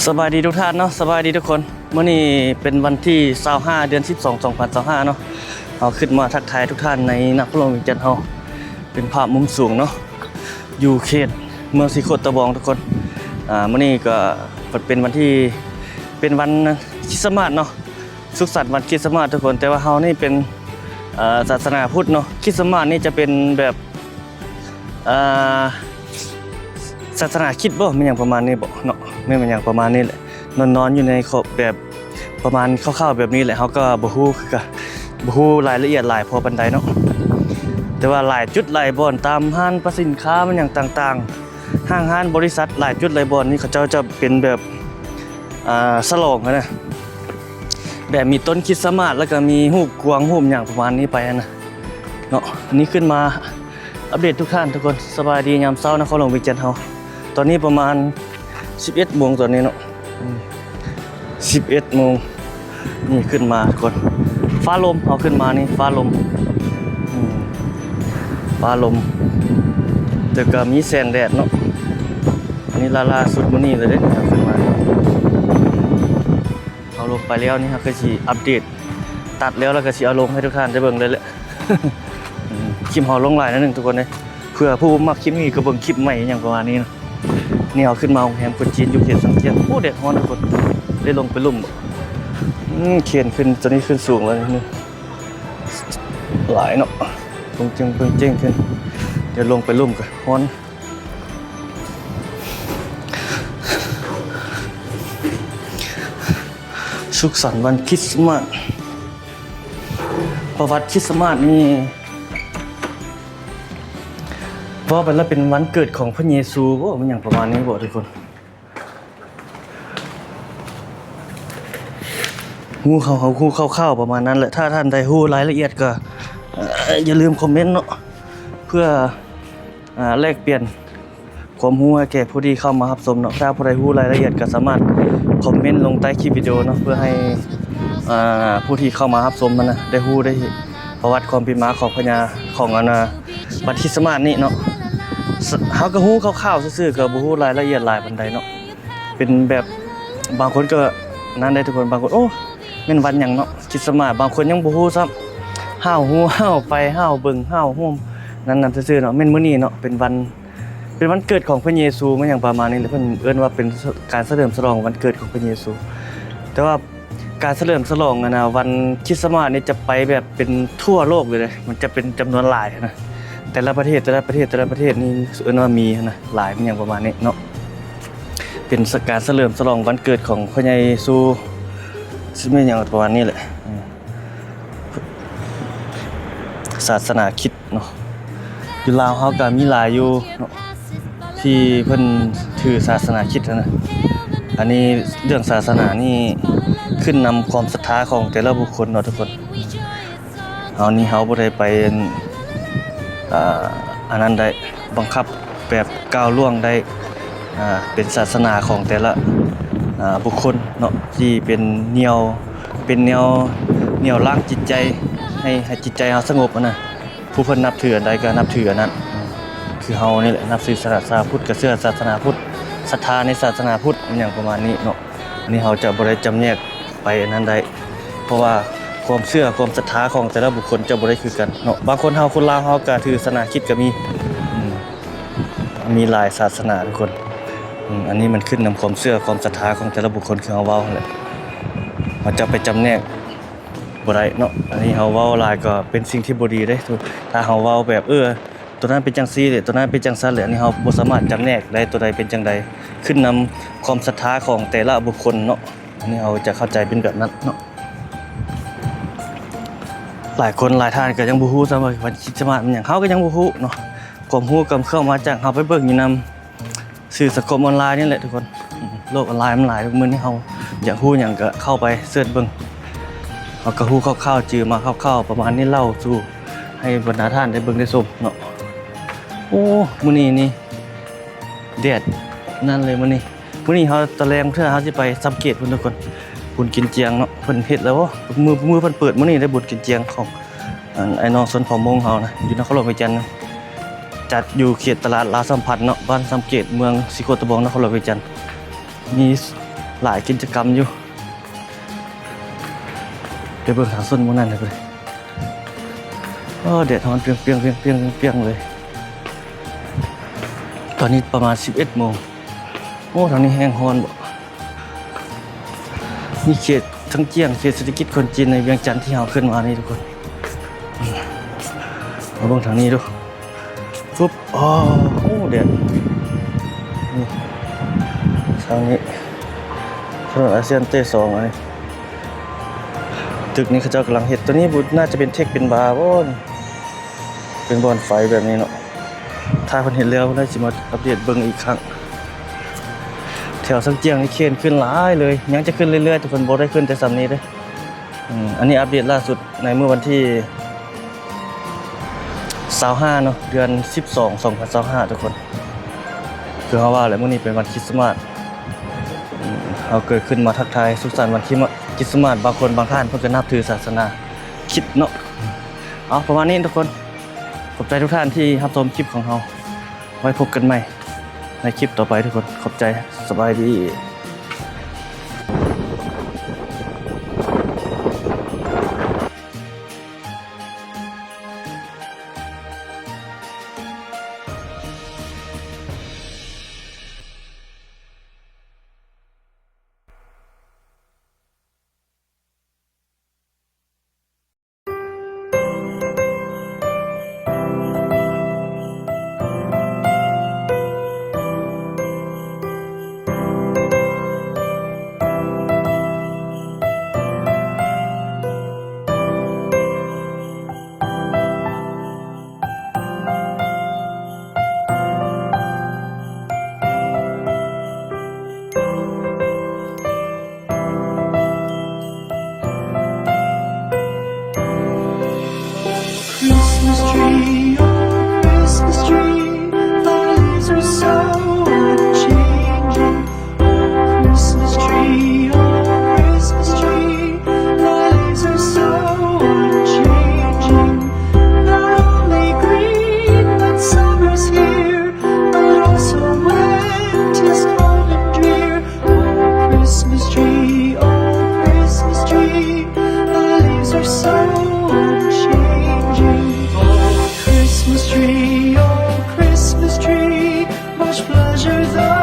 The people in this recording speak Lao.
ສະບາຍດີທຸກທ່ານເນາະ ສະບາຍດີທຸກຄົນ. ມື້ນີ້ເປັນວັນທີຊາວຫ້າ ເດືອນສິບສອງ ສອງພັນຊາວຫ້າເນາະ. ເຮົາຂຶ້ນມາທັກທາຍທຸກທ່ານໃນນະຄອນຫຼວງວຽງຈັນເຮົາ ເປັນພາບມຸມສູງເນາະ ຢູ່ເຂດເມືອງສີໂຄດຕະບອງທຸກຄົນ. ອາ ມື້ນີ້ກໍເປັນວັນທີ ເປັນວັນຄຣິສຕະມາດເນາະ. ສຸກສັນວັນຄຣິສຕະມາດທຸກຄົນ. ແຕ່ວ່າເຮົານີ້ເປັນ ເອີ ສາສະໜາພຸດເນາະ. ຄຣິສຕະມາດນີ້ຈະເປັນແບບ ເອີ ສາສະໜາຄຣິດບໍ ແມ່ນຫຍັງປະມານນີ້ບໍເນາະ ແມ່ນ ແມ່ນຫຍັງປະມານນີ້ແຫຼະ. ນອນໆຢູ່ໃນຂອບແບບປະມານຄ່າວໆແບບນີ້ແຫຼະ. ເຮົາກໍບໍ່ຮູ້ຄືກັນ ບໍ່ຮູ້ລາຍລະອຽດຫຼາຍພໍປານໃດເນາະ. ແຕ່ວ່າຫຼາຍຈຸດຫຼາຍບ່ອນ ຕາມຮ້ານປະສິນຄ້າ ແມ່ນຫຍັງຕ່າງໆ ຫ້າງຮ້ານບໍລິສັດ ຫຼາຍຈຸດຫຼາຍບ່ອນນີ້ ເຂົາເຈົ້າຈະເປັນແບບ ອ່າ ສະຫຼອງຫັ້ນນະ ແບບມີຕົ້ນຄຣິສຕະມາດ ແລ້ວກໍມີຮູບກວາງຮູບຫຍັງປະມານນີ້ໄປຫັ້ນນະເນາະ. ນີ້ຂຶ້ນມາອັບເດດທຸກທ່ານທຸກຄົນ. ສະບາຍດີຍາມເຊົ້ານະຄອນຫຼວງວຽງຈັນເຮົາ. ຕອນນີ້ປະມານສິບເອັດໂມງຕອນນີ້ເນາະ ອືມ ສິບເອັດໂມງ. ນີ້ຂຶ້ນມາທຸກຄົນ ຟ້າລົມ ເຮົາຂຶ້ນມານີ້ຟ້າລົມ ອືມ ຟ້າລົມ ແຕ່ກໍມີແສງແດດເນາະ. ອັນນີ້ລ່າໆສຸດມື້ນີ້ເລີຍເດ້ ເຮົາຂຶ້ນມາ ເຮົາລົງໄປແລ້ວນີ້ ເຮົາກໍຊິອັບເດດ ຕັດແລ້ວ ແລ້ວກໍຊິເອົາລົງໃຫ້ທຸກທ່ານໄດ້ເບິ່ງເລີຍແຫຼະ. ອືມ ຄລິບເຮົາລົງຫຼາຍໜ້ອຍໜຶ່ງທຸກຄົນເດ້ ເພື່ອຜູ້ມັກຄລິບນີ້ກໍເບິ່ງຄລິບໃໝ່ຫຍັງປະມານນີ້ເນາະ. ນີ້ເຮົາຂຶ້ນມາໂຮງແຮມຄົນຈີນຢູ່ເຂດສັງກຽມ. ໂອ້ ແດດຮ້ອນທຸກຄົນ ໄດ້ລົງໄປລຸ່ມ. ອືມ ເຂນຂຶ້ນ ຕົວນີ້ຂຶ້ນສູງແລ້ວນີ້ ຫຼາຍເນາະ ຕົງເຈັງຕົງເຈັງຂຶ້ນ. ດຽວລົງໄປລຸ່ມກໍຮ້ອນ. ສຸກສັນວັນຄຣິສຕະມາດ. ປະຫວັດຄຣິສຕະມາດນີ້ ເວົ້າໄປແລ້ວເປັນວັນເກີດຂອງພະເຢຊູບໍ ແມ່ນຫຍັງປະມານນີ້ບໍທຸກຄົນ. ຮູ້ເຮົາ ເຮົາຮູ້ຄ່າວໆປະມານນັ້ນແຫຼະ. ຖ້າທ່ານໃດຮູ້ລາຍລະອຽດກໍ ເອີ ຢ່າລືມຄອມເມັນເນາະ ເພື່ອ ອ່າ ແລກປ່ຽນຄວາມຮູ້ໃຫ້ແກ່ຜູ້ທີ່ເຂົ້າມາຮັບຊົມເນາະ. ຖ້າຜູ້ໃດຮູ້ລາຍລະອຽດກໍສາມາດຄອມເມັນລົງໃຕ້ຄລິບວິດີໂອເນາະ ເພື່ອໃຫ້ ອ່າ ຜູ້ທີ່ເຂົ້າມາຮັບຊົມຫັ້ນນະ ໄດ້ຮູ້ໄດ້ປະຫວັດຄວາມເປັນມາຂອງພະຍາ ຂອງອັນນະ ວັນຄຣິສຕະມາດນີ້ເນາະ. ເຮົາກໍຮູ້ຄ່າວໆຊື່ໆ ກໍບໍ່ຮູ້ລາຍລະອຽດຫຼາຍປານໃດເນາະ. ເປັນແບບ ບາງຄົນກໍນັ້ນໄດ໋ທຸກຄົນ ບາງຄົນ ໂອ້ ແມ່ນວັນຫຍັງເນາະ ຄຣິສຕະມາດ. ບາງຄົນຍັງບໍ່ຮູ້ຊ້ຳ ຫ້າວຮູ້ ຫ້າວໄຟ ຫ້າວເບິ່ງ ຫ້າວໂຮມ ນັ້ນໆຊື່ໆເນາະ. ແມ່ນມື້ນີ້ເນາະ ເປັນວັນ ເປັນວັນເກີດຂອງພະເຢຊູ ແມ່ນຫຍັງປະມານນີ້ແຫຼະ. ເພິ່ນເອີ້ນວ່າເປັນ ສ- ການສະເຫຼີມສະຫຼອງວັນເກີດຂອງພະເຢຊູ ແຕ່ວ່າ ການສະເຫຼີມສະຫຼອງອັນນະ ວັນຄຣິສຕະມາດນີ້ຈະໄປແບບເປັນທົ່ວໂລກເລີຍເດ້ ມັນຈະເປັນຈຳນວນຫຼາຍນະ. ແຕ່ລະປະເທດ ແຕ່ລະປະເທດ ແຕ່ລະປະເທດນີ້ເອີ້ນວ່າມີນະ ຫຼາຍ ແມ່ນຫຍັງປະມານນີ້ເນາະ. ເປັນສະ- ການສະເຫຼີມສະຫຼອງວັນເກີດຂອງພະເຢຊູ ຊິແມ່ນຫຍັງປະມານນີ້ແຫຼະ ເອີ ສາສະໜາຄຣິດ ເນາະ. ຢູ່ລາວເຮົາກໍມີຫຼາຍຢູ່ເນາະ ທີ່ເພິ່ນຖືສາສະໜາຄຣິດຫັ້ນນະ. ອັນນີ້ເລື່ອງສາສະໜານີ້ຂຶ້ນນຳຄວາມສັດທາຂອງແຕ່ລະບຸກຄົນເນາະທຸກຄົນ. ເຮົານີ້ເຮົາບໍ່ໄດ້ໄປ ອ່າ ອັນນັ້ນໄດ້ ບັງຄັບແບບກ້າວລ່ວງໄດ້. ອ່າ ເປັນສາສະໜາຂອງແຕ່ລະ ອ່າ ບຸກຄົນເນາະ ທີ່ເປັນໜ່ຽວ ເປັນແນວໜ່ຽວລ້າງຈິດໃຈ ໃຫ້ ໃຫ້ຈິດໃຈເຮົາສະຫງົບຫັ້ນນະ. ຜູ້ເພິ່ນນັບຖືອັນໃດກໍນັບຖືອັນນັ້ນ. ຄືເຮົານີ້ແຫຼະ ນັບຖືສາສະໜາພຸດ ກໍເຊື່ອສາສະໜາພຸດ ສັດທາໃນສາສະໜາພຸດ ອີ່ຫຍັງປະມານນີ້ເນາະ. ອັນນີ້ເຮົາຈະບໍ່ໄດ້ຈຳແນກໄປອັນນັ້ນໄດ້ ເພາະວ່າຄວາມເຊື່ອຄວາມສັດທາຂອງແຕ່ລະບຸກຄົນຈະບໍ່ໄດ້ຄືກັນເນາະ. ບາງຄົນເຮົາ ຄົນລາວເຮົາກໍຖືສາສະໜາຄຣິດກໍມີ ອືມ ມີຫຼາຍສາສະໜາທຸກຄົນ. ອືມ ອັນນີ້ມັນຂຶ້ນນຳຄວາມເຊື່ອຄວາມສັດທາຂອງແຕ່ລະບຸກຄົນ ຄືເຮົາເວົ້າຫັ້ນແຫຼະ ເຮົາຈະໄປຈຳແນກ ບໍ່ໄດ້ເນາະ. ອັນນີ້ເຮົາເວົ້າຫຼາຍກໍເປັນສິ່ງທີ່ບໍ່ດີເດ້. ຖ້າເຮົາເວົ້າແບບ ເອີ ຕົວນັ້ນເປັນຈັ່ງຊີ້ເດ້ ຕົວນັ້ນເປັນຈັ່ງຊັ້ນເດ້ ອັນນີ້ເຮົາບໍ່ສາມາດຈຳແນກໄດ້ ຕົວໃດເປັນຈັ່ງໃດ ຂຶ້ນນຳຄວາມສັດທາຂອງແຕ່ລະບຸກຄົນເນາະ. ອັນນີ້ເຮົາຈະເຂົ້າໃຈເປັນແບບນັ້ນເນາະ. ຫຼາຍຄົນຫຼາຍທ່ານກໍຍັງບໍ່ຮູ້ຊ້ຳວ່າວັນຄຣິດສະມາດແມ່ນຫຍັງ ເຮົາກໍຍັງບໍ່ຮູ້ເນາະ. ຄວາມຮູ້ກໍເຂົ້າມາຈາກເຮົາໄປເບິ່ງຢູ່ນຳ ສື່ສັງຄົມອອນລາຍນີ້ແຫຼະທຸກຄົນ. ໂລກອອນລາຍມັນຫຼາຍ ມື້ນີ້ເຮົາຢາກຮູ້ຫຍັງກໍເຂົ້າໄປເສີດເບິ່ງ. ເຮົາກໍຮູ້ຄ່າວໆ ຈື່ມາຄ່າວໆປະມານນີ້ ເລົ່າສູ່ໃຫ້ບັນດາທ່ານໄດ້ເບິ່ງໄດ້ຊົມເນາະ. ໂອ້ ມື້ນີ້ນີ້ແດດນັ້ນເລີຍມື້ນີ້. ມື້ນີ້ເຮົາຕະແລງເທື່ອເຮົາຊິໄປສຳເກດພຸ້ນທຸກຄົນ ບຸນກິນຈຽງເນາະ. ເພິ່ນເຮັດແລ້ວ ມື້ ມື້ເພິ່ນເປີດມື້ນີ້ໄດ້ ບຸນກິນຈຽງຂອງ ອັນ ອ້າຍນ້ອງຊົນເຜົ່າມົ້ງເຮົານະ ຢູ່ນະຄອນຫຼວງວຽງຈັນ ຈັດຢູ່ເຂດຕະຫຼາດລາວສຳພັນເນາະ ບ້ານສຳເກດ ເມືອງສີໂຄດຕະບອງ ນະຄອນຫຼວງວຽງຈັນ. ມີ ຫຼາຍກິດຈະກຳຢູ່. ໄປເບິ່ງທາງໂຊນໝ່ອງນັ້ນເລີຍ. ໂອ້ ແດດຮ້ອນປຽງໆ ປຽງໆ ປຽງໆເລີຍ. ຕອນນີ້ປະມານສິບເອັດໂມງ. ໂອ້ ທາງນີ້ແຮງຮ້ອນບໍ. ມີເຂດທັງຈຽງ ເຂດເສດຖະກິດຄົນຈີນໃນວຽງຈັນທີ່ເຮົາຂຶ້ນມານີ້ທຸກຄົນ. ມາເບິ່ງທາງນີ້ດູ. ຟຶບ ໂອ້ ໂອ້ ແດດ. ນີ້ ທາງນີ້ ຖະໜົນອາຊຽນເຕສອງ ອັນນີ້. ຕຶກນີ້ເຂົາເຈົ້າກຳລັງເຮັດ. ໂຕນີ້ບໍ່ ໜ້າຈະເປັນເທັກເປັນບາບໍ? ເປັນບ່ອນໄຟແບບນີ້ເນາະ. ຖ້າເພິ່ນເຮັດແລ້ວ ເພິ່ນຊິມາອັບເດດເບິ່ງອີກຄັ້ງ. ແຖວຊັງຈຽງນີ້ເຂນຂຶ້ນຫຼາຍເລີຍ. ຍັງຈະຂຶ້ນເລື້ອຍໆ ທຸກຄົນ, ບໍ່ໄດ້ຂຶ້ນແຕ່ສ່ຳນີ້ເດ້. ອືມ ອັນນີ້ອັບເດດລ່າສຸດໃນມື້ວັນທີຊາວຫ້າເນາະ ເດືອນສິບສອງ ສອງພັນຊາວຫ້າ ທຸກຄົນ. ຄືເຮົາວ່າແຫຼະ ມື້ນີ້ເປັນວັນຄຣິດສະມາດ. ອືມ ເຮົາເກີດຂຶ້ນມາທັກທາຍສຸກສັນວັນຄຣິດສະມາດ. ບາງຄົນບາງທ່ານເພິ່ນກໍນັບຖືສາສະໜາຄຣິດເນາະ. ເອົາ ປະມານນີ້ທຸກຄົນ. ຂອບໃຈທຸກທ່ານທີ່ຮັບຊົມຄລິບຂອງເຮົາ. ໄວ້ພົບກັນໃໝ່ໃນຄລິບຕໍ່ໄປທຸກຄົນ. ຂອບໃຈ. ສະບາຍດີ. Christmas tree, oh Christmas tree, thy leaves are so unchanging. Oh Christmas tree, oh Christmas tree, thy leaves are so unchanging. Not only green when summer's here, but also when 'tis cold and drear. Oh Christmas tree, oh Christmas tree, thy leaves are so unchanging. Oh Christmas tree, oh Christmas tree, much pleasure thy